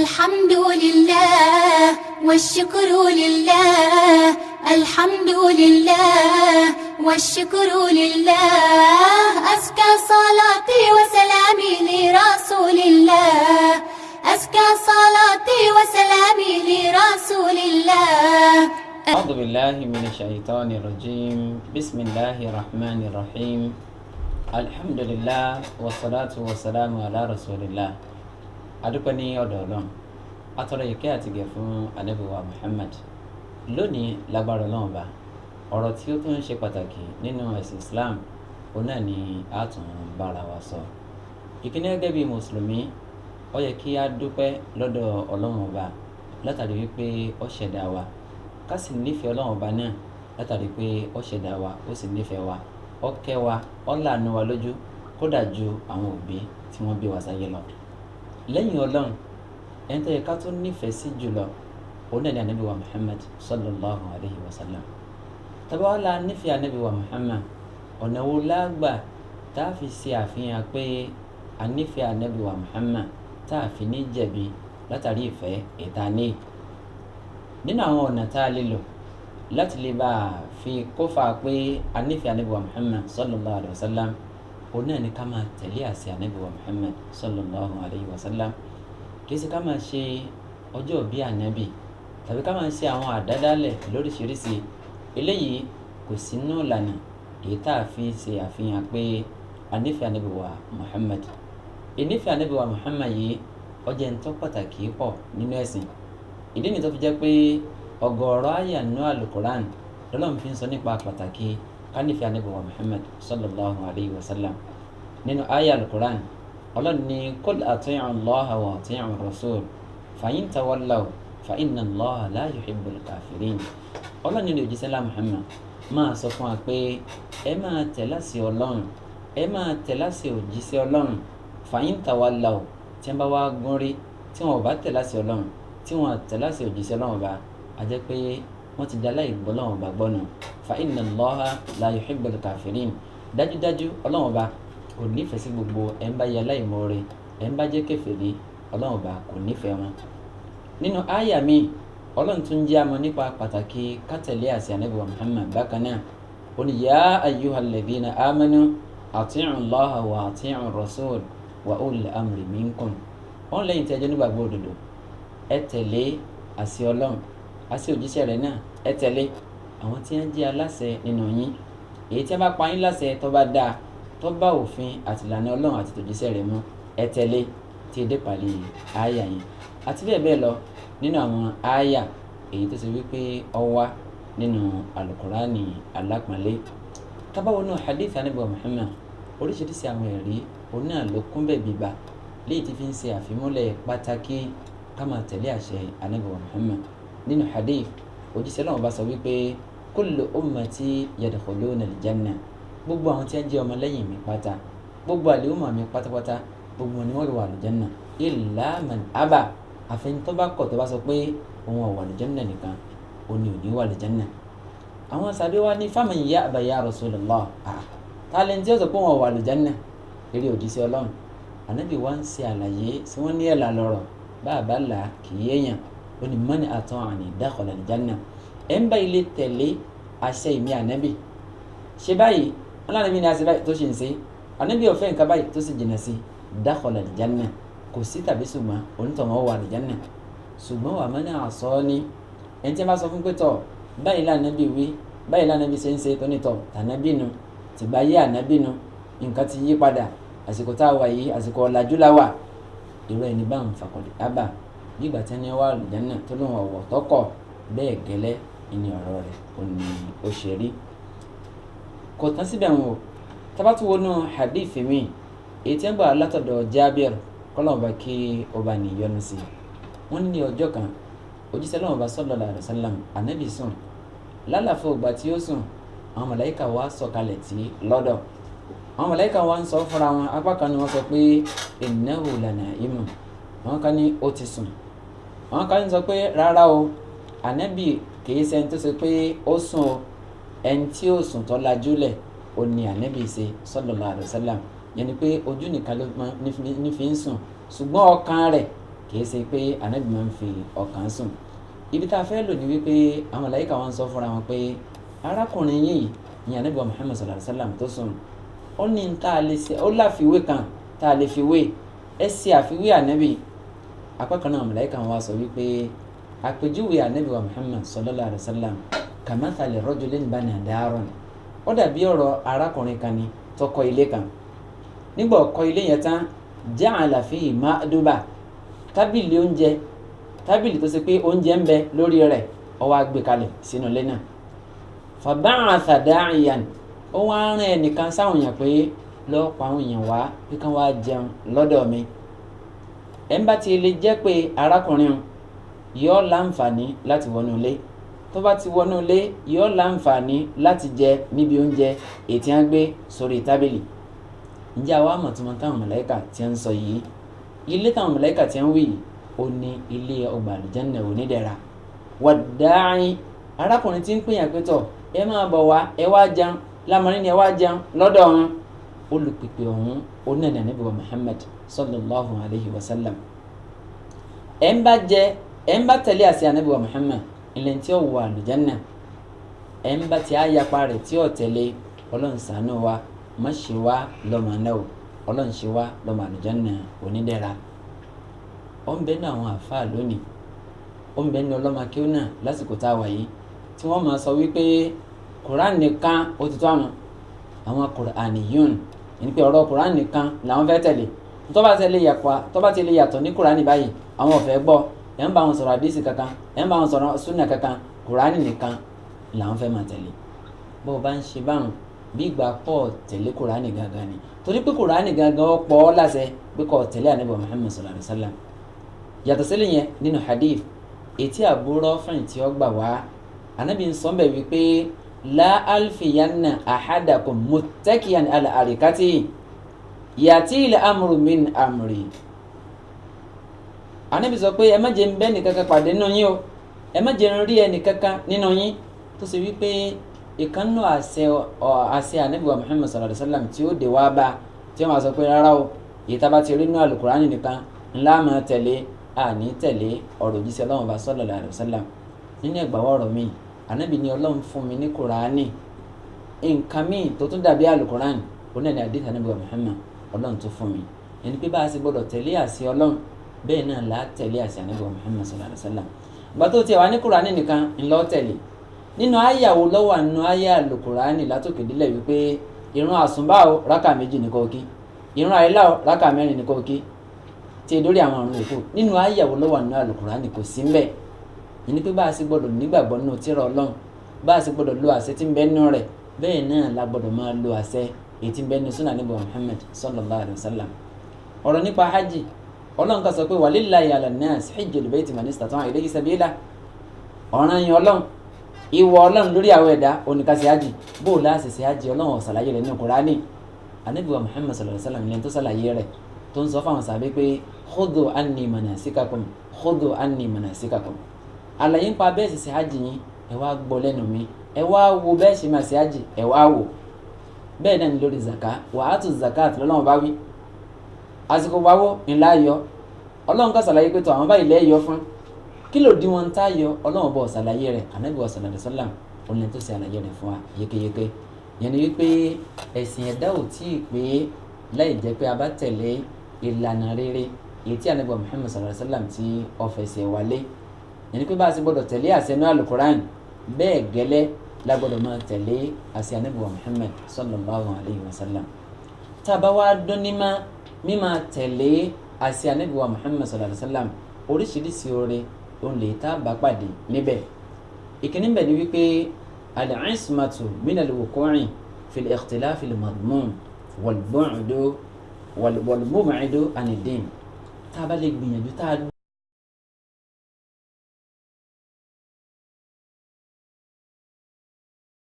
الحمد لله والشكر لله، الحمد لله والشكر لله، أزكى صلاتي وسلامي لرسول الله، أزكى صلاتي وسلامي لرسول الله. أعوذ بالله من الشيطان الرجيم. بسم الله الرحمن الرحيم. الحمد لله والصلاة والسلام على رسول الله. Adúpẹ́ ní ọ̀dọ̀ Ọlọ́run, atọ́rọ ìkẹ́ àti ìgẹ̀ fún Ànábì wa Muhammad. Lónìí, lágbára Ọlọ́run bá, ọ̀rọ̀ tí ó tún ṣe pàtàkì nínú ẹ̀sìn Islam, òun náà ni a tún bára wa sọ. Ìkíní, gẹ́gẹ́ bí mùsùlùmí, ó yẹ kí a dúpẹ́ lọ́dọ̀ Ọlọ́run ọba látàrí wípé ó ṣẹ̀dá wa, ká sì nífẹ̀ẹ́ Ọlọ́run ọba náà látàrí pé ó ṣẹ̀dá wa, ó sì nífẹ̀ẹ́ wa, ó kẹ́ wa, ó láàánú wa lójú, kódà ju àwọn òbí tí wọ́n bí wa sáyé lọ. Lẹ́yìn Ọlọ́run, ẹni tó yẹ ká tó nífẹ̀ẹ́ sí jùlọ, òun náà ni Ànábì wa Muhammad sallallahu alayhi wa sallam. Tá bá wá la nífẹ̀ẹ́ Ànábì wa Muhammad, ọ̀nà wo la gbà tá a fi ṣe àfihàn pé a nífẹ̀ẹ́ Ànábì wa Muhammad, tá a fi ní jẹ̀bi látàrí ìfẹ́ ìta ní? Nínú àwọn ọ̀nà tá a lè lò láti lè bá a fi kófà pé a nífẹ̀ẹ́ Ànábì wa Muhammad sallallahu alayhi wa sallam, òun náà ni ká máa tẹ̀lé àṣẹ Ànábì wa Muhammad sallallahu alayhi wa sallam. Kì í ṣe ká máa ṣe ọjọ́ bí Ànábì tàbí ká máa ṣe àwọn àdádálẹ̀ lóríṣiríṣi. Eléyìí kò sínú ìlànà èyí tá a fi ṣe àfihàn pé a nífẹ̀ẹ́ Ànábì wa Muhammad. Ìnífẹ̀ẹ́ Ànábì wa Muhammad yìí, ó jẹ́ ń tó pàtàkì pọ̀ nínú ẹ̀sìn. Ìdí nìyí tó fi jẹ́ pé ọ̀gọ̀ọ̀rọ̀ àyà nínú Al-Qur'an lọ́lọ́run fi ń sọ nípa pàtàkì ká nífẹ̀ẹ́ Ànábì wa Muhammad sallallahu alayhi wa sallam. Nínú àyà Al-Qur'an, Ọlọ́run ní: "Qul ati'u Allaha wa ati'u rasul fa in tawallaw fa inna Allaha la yuhibbul kafirin." Ọlọ́run ní òjíṣẹ́ ńlá Muhammad máa sọ fún wa pé ẹ máa tẹ̀lé àṣẹ Ọlọ́run, ẹ máa tẹ̀lé àṣẹ òjíṣẹ́ Ọlọ́run. Fa in tawallaw, tí wọ́n bá wá gún rí, tí wọ́n ò bá tẹ̀lé àṣẹ Ọlọ́run, tí wọ́n tẹ̀lé àṣẹ òjíṣẹ́ Ọlọ́run bá, a jẹ́ pé wọ́n ti da aláìgbọ́ Ọlọ́run ọba gbọ́ nù. Fa inna Allaha la yuhibbul kafirin, dájúdájú Ọlọ́run ọba kò nífẹ̀ẹ́ sí gbogbo ẹ̀ ń bá yẹ aláìmoore, ẹ̀ ń bá jẹ́ kèfèrí, Ọlọ́run ọba kò nífẹ̀ẹ́ wọn. Nínú àyà mi, Ọlọ́run tún jẹ́ àmọ́ nípa pàtàkì ká tẹ̀lé àṣẹ Ànábì wa Muhammad bákan náà. Ó ní: "Ya ayyuhal ladhina amanu ati'u Allaha wa ati'u rasul wa ulil amri minkum." Wọ́n lẹ́yìn tí ẹ jẹ́ onígbàgbọ́ òdodo, ẹ tẹ̀lé àṣẹ Ọlọ́run, àṣẹ òjíṣẹ́ rẹ̀ náà ẹ tẹ̀lé, àwọn tí wọ́n jẹ́ aláṣẹ nínú yín. Èyí tí wọ́n bá pa yín láṣẹ tó bá dáa, tó bá òfin àti ìlànà Ọlọ́run àti tòjíṣẹ́ rẹ̀ mú, ẹ tẹ̀lé, tí ẹ dé pàlẹ́ àyà yẹn àti bẹ́ẹ̀ bẹ́ẹ̀ lọ nínú àwọn àyà èyí tó ṣe wípé ó wà nínú Alukurani alápọ̀nlé. Tá bá wọnú hadith Ànábì wa Muhammad, oríṣiríṣi àwọn ẹ̀rí òun náà ló kún bẹ́ẹ̀ bíbá léyìí tí fi ń ṣe àfimúlẹ̀ pàtàkì ká máa tẹ̀lé àṣẹ Ànábì wa Muhammad. Nínú hadith, òjíṣẹ́ náà bá sọ wípé: "Kullu ummati yadkhuluna al-janna." Gbogbo àwọn tí wọ́n jẹ́ ọmọlẹ́yìn mi pátá, gbogbo àlèhùnmọ̀ mi pátápátá, gbogbo wọn ni wọ́n lè wà àlùjánnà. Illa man aba, àfẹni tó bá kọ̀, tó bá sọ pé òun ò wà àlùjánnà nìkan, òun ni ò ní wà àlùjánnà. Àwọn sàbí wa ní: "Faman ya'ba ya Rasulullah?" Tálẹ́ntì tí ó sọ pé òun ò wà àlùjánnà, eré òjíṣẹ́ Ọlọ́run? Ànábì wa ń ṣe àlàyé sí wọ́n ní ẹ̀là lọ́rọ̀ bá a bá là kì í yéèyàn. Ó ní: "Man ata'ani dakhala al-janna." Ẹ̀ ń bá ilé tẹ̀lé àṣẹ ìmí Ànábì, ṣe báyìí, wọn lànà bí ní àṣẹ báyìí tó ṣe ń ṣe, Ànábì ọ̀fẹ́ nǹkan báyìí tó sì jìnnà sí, dakhala al-janna, kò sí tàbí ṣùgbọ́n onítọ̀mọ́ wà àlùjánnà. Ṣùgbọ́n wa man asani, ẹni tí wọ́n bá sọ fún pé tọ̀ báyìí lànàbí wí, báyìí lànàbí ṣe ń ṣe, tó nítọ̀ tànàbí nu, tìgbà yé ànábì nu, nǹkan ti yí padà, àsìkò tá a wà yìí, àsìkò ọ̀làjú la wà, irú ẹni bá ń faqad aba. Nígbà tí ẹni wà àlùjánnà tó lóun ọ̀wọ̀ tọkọ̀, bẹ́ẹ̀ gẹ́lẹ́ ìní ọ̀rọ̀ rẹ̀ ò ní ó ṣe rí. Kò tán síbẹ̀ wọn o. Tá bá tún wọnú hadith mi èyí tí wọ́n gbà látọ̀dọ̀ Jábìr, kọ́lọ́mù bá kí ọba níyọnu sí i, wọ́n ní ọjọ́ kan, òjíṣẹ́ lọ́wọ́ bá sallallahu alaihi wasallam, Ànábì sùn. Lálàfo ìgbà tí ó sùn, àwọn màláíkà wá sọ̀kalẹ̀ tí lọ́dọ̀. Àwọn màláíkà wá ń sọ fúnra wọn. Apá kan ni wọ́n sọ pé: "Innahu lanaimu." Àwọn kan ní ó ti sùn. Àwọn kan sọ pé rárá o, Ànábì kìí ṣe ẹni tó ṣe pé ó sùn o. Ẹni tí ó sùn tó lajú lẹ̀ ó ní Ànábì ṣe sallallahu alaihi wasallam. Yẹn ni pé ojú nìkan ló ní fi ń sùn, ṣùgbọ́n ọkàn rẹ̀ Kì í ṣe pé ànábì máa ń fi ọkàn sùn. Ibi tá a fẹ́ lò ní wípé àwọn màláíkà wọn sọ fúnra wọn pé arákùnrin yìí ní ànábì wa Muhammad sallallahu alayhi wa sallam tó sùn, ó ní tá a lè ṣe, ó láfiwé kan tá a lè fi wé, ẹ ṣe àfiwé ànábì. Apá kan náà màláíkà wọn wá sọ wípé àpèjúwe ànábì wa Muhammad sallallahu alayhi wa sallam kamathali rajulin bana daran, ó dàbí ọ̀rọ̀ arákùnrin kan ni tó kọ́ ilé kan. Nígbà ó kọ́ ilé yẹn tán, ja'ala fihi ma'duba, tábìlì oúnjẹ, tábìlì tó ṣe pé oúnjẹ ń bẹ lórí rẹ̀, ó wá gbé kalẹ̀ sínú ilé náà. Fa ba'atha da'iyan, ó wá rán ẹnìkan sáwọn èèyàn pé lọ́ọ́ pa àwọn èèyàn wá pé kán wá jẹun lọ́dọ̀ mi. Ẹ̀ ń bá ti lè jẹ́ pé arákùnrin yóò láǹfààní láti wọnú ilé, tó bá ti wọnú ilé yóò láǹfààní láti jẹ níbi oúnjẹ ètí á gbé sórí tábìlì. Ǹjẹ́ àwa mọ̀ tí wọ́n táwọn màláíkà tí ń sọ yìí? Ilé táwọn màláíkà tí ń wí yìí ó ní ilé ọgbà àlùjánnà onídẹ̀ra. Wàdáàín, arákùnrin tí ń pèyàn pé tọ̀ ẹ máa bọ̀ wá, ẹ wá jẹun lámarin ni ẹ wá jẹun lọ́dọ̀ ọ̀hún. Olùpèpè ọ̀hún ó náà ní Ànábì wa Muhammad sallallahu alayhi wa sallam. Ẹ̀ ń bá jẹ, ẹ̀ ń bá tẹ̀lé àṣẹ Ànábì wa Muhammad ilẹ̀ tí ó wọ àlùjánnà. Ẹ̀ ń bá ti àyàpá rẹ̀ tí ó tẹ̀lé, Ọlọ́run ṣàánú wa, má ṣe wá lọ́mọ náà o, Ọlọ́run ṣe wá lọ́mọ àlùjánnà onídẹ̀ra. Ó ń bẹ ní àwọn àfáà lónìí, ó ń bẹ ní ọlọ́mọ akéwù náà lásìkò tá a wà yìí, tí wọ́n máa sọ wípé Kùránì nìkan ó ti tó àwọn, àwọn Kùránìyùn, ẹni pé ọ̀rọ̀ Kùránì nìkan làwọn fẹ́ tẹ̀lé. Tó bá ti lè yàpá, tó bá ti lè yàtọ̀ ní Kùránì báyìí, àwọn ò fẹ́ gbọ́. Ẹ̀ ń bá wọn sọ̀rọ̀ àdísì kankan, ẹ̀ ń bá wọn sọ̀rọ̀ súnà kankan, Kùránì nìkan làwọn fẹ́ máa tẹ̀lé. Bó o bá ń ṣe báwọn, bí ìgbà pọ̀ tẹ̀lé Kùránì gangan ni, torí pé Kùránì gangan ó pọ̀ ọ́ láṣẹ pé kó tẹ̀lé Ànábì Muhammad sallallahu alayhi wa sallam. Yàtọ̀ sílẹ̀ yẹn nínú hadith etí Abu Rafi' tí ó gbà wá, Ànábì ń sọ bẹ́ẹ̀ wípé la alfiyanna ahadakum muttakiyan ala arikati yati il amru min amri. Ànábì sọ pé ẹ má jẹ́ ń bẹ́ nìkankan pàdé nínú yín o, ẹ má jẹ́ ń rí ẹnìkankan nínú yín tó ṣe wípé ìkànnù àṣẹ Ànábì wa Muhammad sallallahu alayhi wa sallam tí ó dé wá bá, tí ó máa sọ pé rárá o, èyí tá a bá ti rí nínú Al-Qur'ani nìkan ńlá máa tẹ̀lé, àní tẹ̀lé ọ̀rọ̀ òjíṣẹ́ Ọlọ́run bá sallallahu alayhi wa sallam. Nínú ẹgbàá ọ̀rọ̀ mi, Ànábì ní Ọlọ́run fún mi ní Kùránì, nǹkan míì tó tún dàbí Al-Qur'ani, òun náà ní àdìsí Ànábì wa Muhammad Ọlọ́run tó fún mi. Ẹni pé bá a ṣe gbọ́dọ̀ tẹ̀lé àṣẹ Ọlọ́run, bẹ́ẹ̀ náà là á tẹ̀lé àṣẹ Ànábì wa Muhammad sallallahu alayhi wa sallam. Ìgbà tó tiẹ̀ wá ní Kùránì nìkan ńlọ tẹ̀lé. Nínú àyà wo ló wà nínú àyà Al-Qur'ani látòkè délẹ̀ wípé ìrun àsùnbà o rákà 2 ní kó kí, ìrun àìlà o rákà 4 ní kó kí, tí dórí àwọn àrùn òkú. Nínú àyà wo ló wà nínú Al-Qur'ani? Kò sí ńbẹ̀. Ìní pé bá a ṣe gbọ́dọ̀ nígbàgbọ́ nínú tírà Ọlọ́run, bá a ṣe gbọ́dọ̀ lo àṣẹ tí ń bẹ nínú rẹ̀, bẹ́ẹ̀ náà la gbọ́dọ̀ máa lo àṣẹ èyí tí ń bẹ nínú sunnah Ànábì wa Muhammad sallallahu alayhi wa sallam. Ọ̀rọ̀ nípa hajj, Ọlọ́run kan sọ pé walillahi ala nnas hijjul bayti man istata'a ilayhi sabila. Ọ̀ràn yẹn Ọlọ́run, ìwọ Ọlọ́run lórí àwọn ẹ̀dá oníkàsí hajj. Bó o láṣẹ ṣe hajj, Ọlọ́run ó ṣàlàyé rẹ̀ nínú Kùránì. Ànábì wa Muhammad sallallahu alayhi wa sallam lẹ́ni tó ṣàlàyé rẹ̀, tó ń sọ fáwọn sàbí pé khudhu anni manasikakum, khudhu anni manasikakum. Àlàyé ń pa bẹ́ẹ̀ sì ṣe hajj yín, ẹ wá gbọ́ lẹ́nu mi, ẹ wá wo bẹ́ẹ̀ ṣe máa ṣe hajj, ẹ wá wò. Bẹ́ẹ̀ náà ni lórí zaka, wa atu zakat lọ́lọ́run bá wí. Àsìkò wáwó ńlá yọ, Ọlọ́run kan ṣàlàyé pé tó àwọn báyìí lẹ́ yọ fún. Kí ló dí wọn tá yọ? Ọlọ́run bọ̀ ṣàlàyé rẹ̀, Ànábì wa sallallahu alayhi wa sallam òun lẹ́ni tó ṣe àlàyé rẹ̀ fún wa yékéyéké. Yẹn ni wípé ẹ̀sìn ẹ̀dá ò tí ì pé láì jẹ́ pé a bá tẹ̀lé ìlànà rere èyí tí Ànábì wa Muhammad sallallahu alayhi wa sallam tí ó fẹsẹ̀ wálé. Yẹn ni pé bá a ṣe gbọ́dọ̀ tẹ̀lé àṣẹ náà Al-Qur'an, bẹ́ẹ̀ gẹ́lẹ́ la gbọ́dọ̀ máa tẹ̀lé àṣẹ Ànábì wa Muhammad sallallahu alayhi wa sallam. Tá a bá wá dún ní má mímá tẹ̀lé àṣẹ Ànábì wa Muhammad sallallahu alayhi wa sallam, oríṣiríṣi oore òun lè tá a bá pàdé níbẹ̀. Ìkíní bẹ̀ ni wípé al-ismatu min al-wuqu'i fi al-ikhtilaf al-madmum wal-bu'du wal-mub'idu an ad-din. Tá a bá lè gbìyànjú tá a